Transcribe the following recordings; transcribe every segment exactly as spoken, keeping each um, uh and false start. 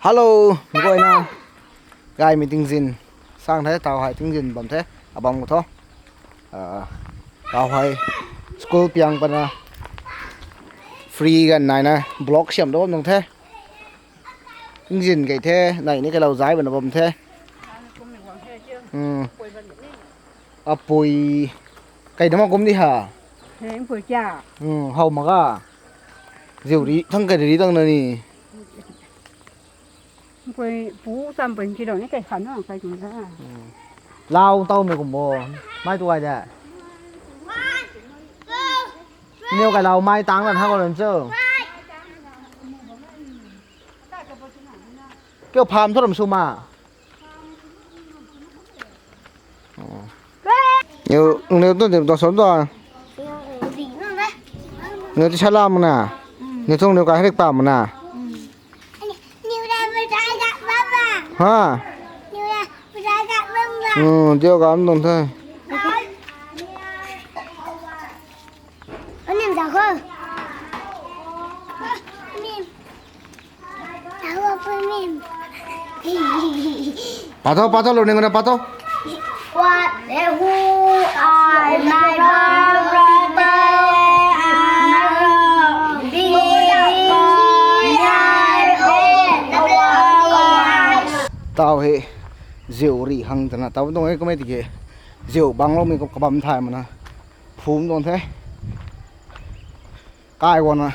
Hello, mei guayna. Gaymei tingzin sang the, taw hei tingzin bam the, abam khou tho. Ah, taw hei school piang pana free ganv naina vlog siam da bam nung the. Tingzin kei the, nei ni kalou zai bana bam the. Hmm. Apui, kei dama kum di ha. Heng pui kya? Hmm, how mak ga. Ziu ri thang kei ri tang na ni. Pui pu tam pui ki lo ni kei khan na kei kum da. Lau tau mei kum bo. Mai tu ai da. Neu kai lau mai tang lan ha ko lan chu. Kiu pham thu ram sw ma. Neu, neu tu, neu tu sw tu. Neu tu salam na. Neu tu neu kai rik pam na. Ha. Hmm, diu kam nung the. Patho, patho, lo ning na patho. What? Who are my brother? Taw hei ziu ri hang tana taw tuang e kumei tiki ziu bangloumei kum kabam thay mana phum tuang the. Kai guangna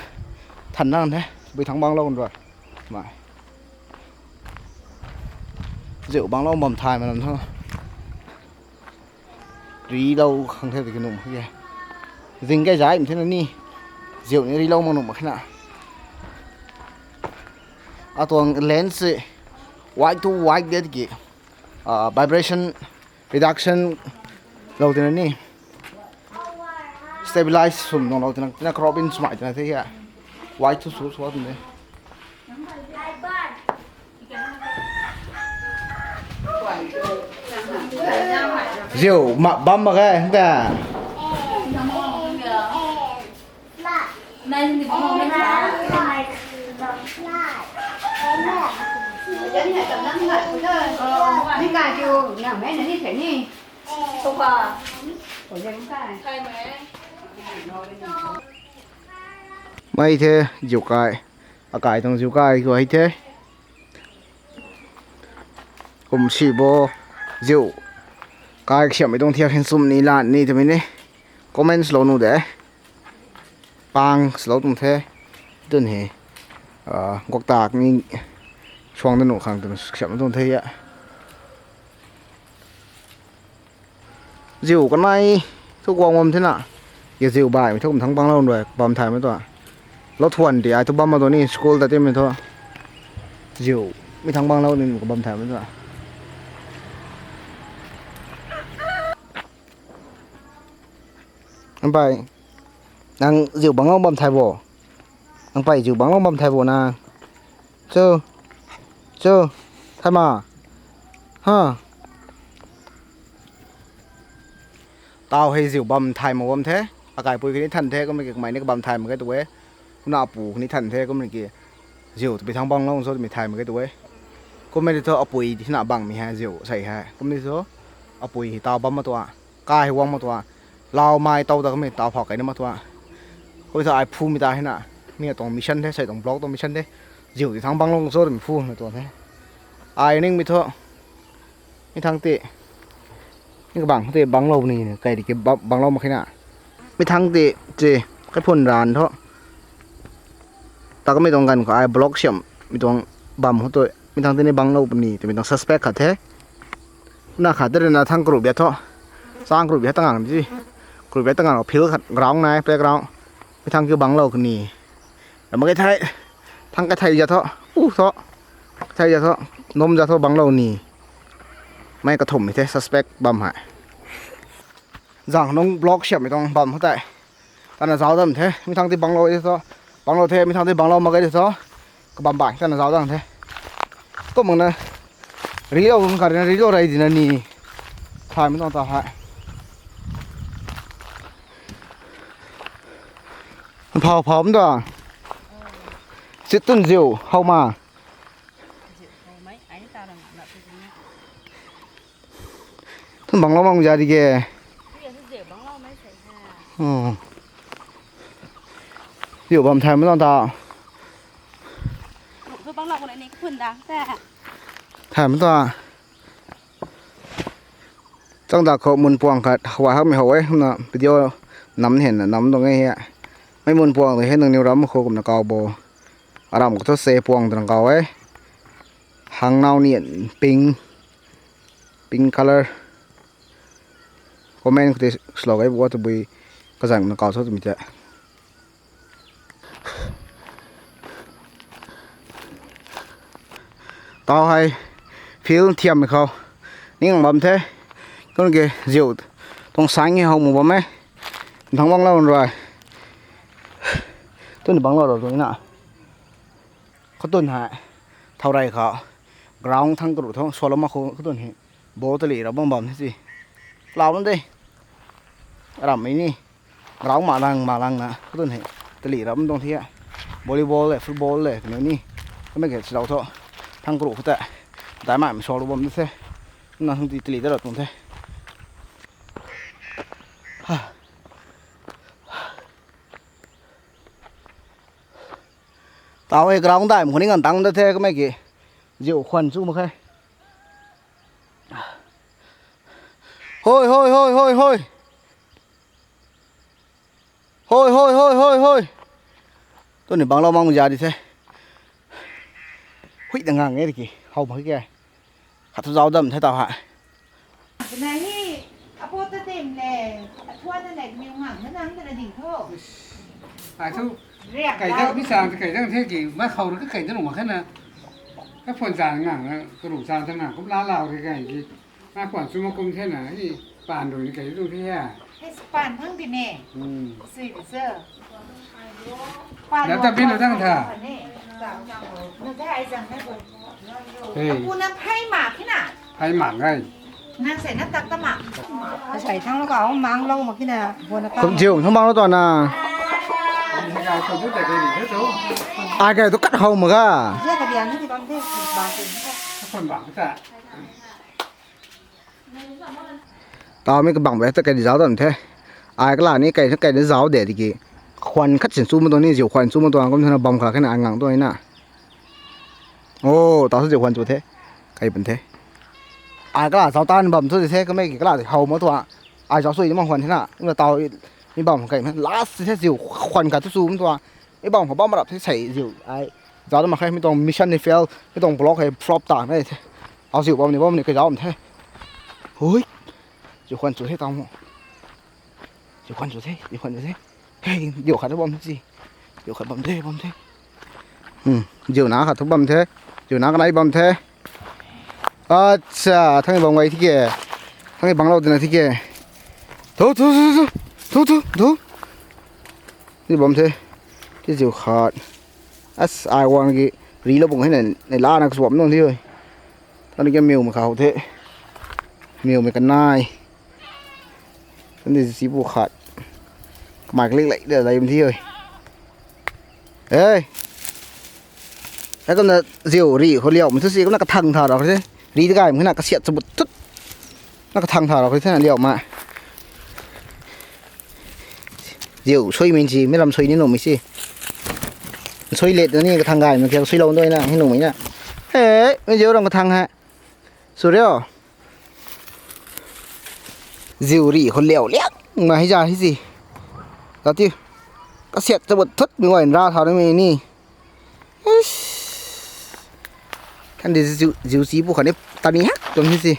than na the, bui thang banglou rui. Mai. Ziu banglou bam thay ma lam tho. Rilou khang the ki num khe. Zing kai zai mi the na ni. Ziu ni rilou mak num khe na. Atuang lens se wide to wide de ki. Ah, vibration reduction lou tina ni. Stabilize sum nung lou tina, tina crop in sumai tina the ya. Wide to su su tina. Ziu, ma, bam ma ge, hang ta. Mei the, ziu kai. Akai tuang ziu kai khou hei the. Kum si bo, ziu kai kasiammei tuang thiak hin sum ni lan ni twmei ni. Comments lou nu de. Pang slou tuang the. Tun he. Ah, gok tak ni suang da nu khang tun kasiam tuang the ya. Ziu kanei thu guang bam the na. Ya ziu baihmei thu kum thang banglou rui bam thay mei tu. Lou thuan ti ai thu bam ma tu ni school ta timei thu. Ziu mi thang banglou ni kum bam thay mei tu. Nang pai, nang ziu banglou bam thay bo. Nang pai ziu banglou bam thay bo na. Chu, chu, thay ma. Ha. Taw hei ziu bam thay ma bam the. Akaipui kani than the, kumna ki kamei ni kabam thay mak ge tu e. Kumna apu kani than the, kumna ki ziu tu pi thang banglou so mi thay mak ge tu e. Kumna ti thu apui ti na bangmei hei ziu sei hei. Kumna ti thu apui hei taw bam ma tua. Kai hei guang ma tua. Lau mai taw ta kamei taw phau kai na ma tua. Kumna ti thu ai phumei ta hei na. Mi tuang mission the, sei tuang block tuang mission the. Ziu ti thang banglou so mi phu na tua the. Ai ningmei thu. Mi thang ti. Mi kabang ti banglou ni, kai di ki ba-, banglou mak khe na. Mi thang ti, chi, kai phun ran tho. Ta kamei tuang ganv khou ai block siam, mi tuang bam khou tu. Mi thang ti ni banglou puni, twmei tuang suspect khat the. Na khat de na thang group ya tho. Chang group ya tangang di. Group ya tangang field khat ground nai, playground. Mi thang kiu banglou kani. Ram kai thei. Thang kai thei ya tho. U tho. Kai thei ya tho. Nom ya tho banglou ni. Mei kathum mi the suspect bam hei. Zang nung block siam mi tuang bam hou tei. Tana zauc dam the. Mi thang ti banglou e tho. Banglou the, mi thang ti banglou mak ge tho. Kabam bai tana zauc dam the. Kum mak na. Rilou kum kar na, rilou rei di na ni. Thay mi tuang ta hei. Phau, phau mda. Sit tun ziu, how ma. Thun bangclou mang ja di ke. Ziu bam thay ma tuang ta. Thay ma tuang. Chang da khou mun puang khat hawai hakmei how e, na video nam hen nam tuang e he. Mei mun puang tu he nang niw ram khou kumna kau bo. Aram khou thu se puang twna kau e. Hang nau ni pink, pink color. Comment khou tei slow e bo tabui kazang na kau tho twmei te. Tau hei field thiam khou ning bam the. Tun ke ziu tuang sang e how mu bam e. Thang bangclou rui. Tun bangclou rou tu na. Khou tun hei thau rei khou ground thang karuh tho swlou mak khou khou tun hei ball tali rap bam bam the si. Lau na de. Ram mei ni. Ground ma lang ma lang na khou tun hei tali rap bam tuang the. Volleyball le, football le, kaniw ni. Kamei ke silou tho. Thang karuh khou ta. Dai mai swlou bam the. Na thang ti tali ta rap tuang the. Tau e ground daihmei khou ni ngan tang da the kamei ki. Ziu khwan chu mak khe. Hoi, hoi, hoi, hoi, hoi. Hoi, hoi, hoi, hoi, hoi. Tuni bangclou mang ja di the. Hui da ngang e ki. How mak khe. Khat thu zauc dam the tau hei. Twna hi, apo ta tim le, athua ta le, kaniw ngang na nang twna ding tho. Ai thu, riak kai dang, mi chang kai dang the ki, ma khou rui ka kai dang mak khe na. Ka phone chang ngang na, ka ru chang ta ngang, kum la lau ri kai ki. Ma khwan chu ma kum the na, hi, pan rui ni kai dang the ha. Hei pan thang di ne. Hmm. Sui di se. Pan na ta bin lo dang tha. Ne. Na ta ai zang na ko. Hei. Pu na phai ma kina. Phai ma ngai. Na sai na tak ta ma. Sai thang lo ka mang lo ma kina. Bo na ka. Kum chiu, thang mang lo tuan na. Ai kai tu kat how ma ga. Zia ka biang ni bam the ba. Ka phone bam ta. Tau mi kabang be ta kai di zauc dam the. Ai kala ni kai kai di zauc de di ki. Khwan khat sin chu ma tuang ni ziu khwan chu ma tuang kum thana bam kha khe na ai ngang tuang na. O, tau su ziu khwan chu the. Kai pan the. Ai kala zauc tan bam chu di the kamei ki kala di how ma tuang. Ai zauc sui di ma khwan the na. Kum tau mi bam kai ma last the ziu khwan khat tu chu ma tuang. Mi bam khou bam rap the sei ziu ai. Zauc dam mak khe mi tuang mission ni fail, mi tuang block hei flop ta na the. Au ziu bam ni bam ni kai zauc bam the. Hui. Ziu khwan chu the tau mo. Ziu khwan chu the, ziu khwan chu the. Hei, ziu khat thu bam the si. Ziu khat bam the, bam the. Hmm, ziu na khat thu bam the. Ziu na kanei bam the. Acha, thang bam gay thi ke. Thang bang lou tina thi ke. Thu, thu, thu, thu. Thu, thu, thu. Ni bam the. Ti ziu khat. As, ai wang ki ri lou bung hei na, nei la na kasuam nung thi oi. Thang ni ke miu mei khau the. Miu mei kanei. Kan di si bu khat. Kamei kalik lai de lai bam thi oi. Ei. Hei kumna ziu ri khou liau mei thu si kumna kathang tha rau the. Ri de gay mei na kasiat chabut thut. Na kathang tha rau the na liau ma. Ziu sui mei si, mi ram sui ni nuh mei si. Sui let ni kathang gay mei khe sui lou doi na, hei nuh mei na. Hei, mi ziu ram kathang hei. Sw rio. Ziu ri khou liau liang ma hei za hei si. Tau ti. Kasiat chabut thut mei guay nra thau ni mei ni. Eish. Kan di ziu, ziu si bu khat ni tani hak tuang hei si.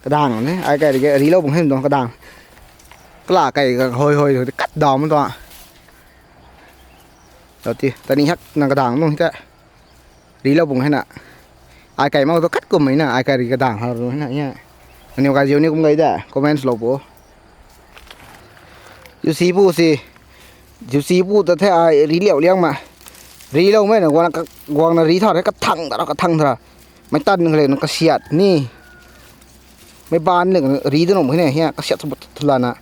Kadang ni, ai kai ri ke, ri lou bung hei tuang kadang. Kala kai ka hoi hoi hoi kat dau ma tuang. Tau ti, tani hak nang kadang nung hei ta. Ri lou bung hei na. Ai kai mak tu khat kum mei na, ai kai ri kadang ha ru hei na, ya. Aniu kai ziu ni kum gay da, comments lou bo. Ziu si bu si. Ziu si bu ta the ai ri liau liang ma. Ri lou mei na, guang na, guang na ri thau re, kathang ta ra, kathang ta ra. Mei tan ka le na kasiat ni. Mei ban le ri de nung hei na, ya, kasiat sa bu thulana.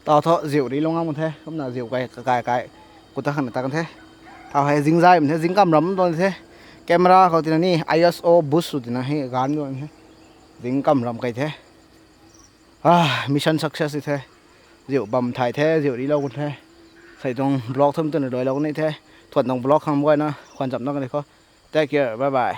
Tau thu ziu ri lou ngam the, kumna ziu kai, kai, kai, ku ta khang na ta kan the. Tau hei zing zai bam the, zing kam ram tuang the. camera khou tina ni I S O boost sw tina hei ganv duan the. Ding kam ram kai the. Ah, mission success di the. Ziu bam thay the, ziu rilou kun the. Sei tuang vlog thum twna luailou ni the. Thuan tuang vlog khang guayna khwan chamna kan di khou. Take care, bye bye.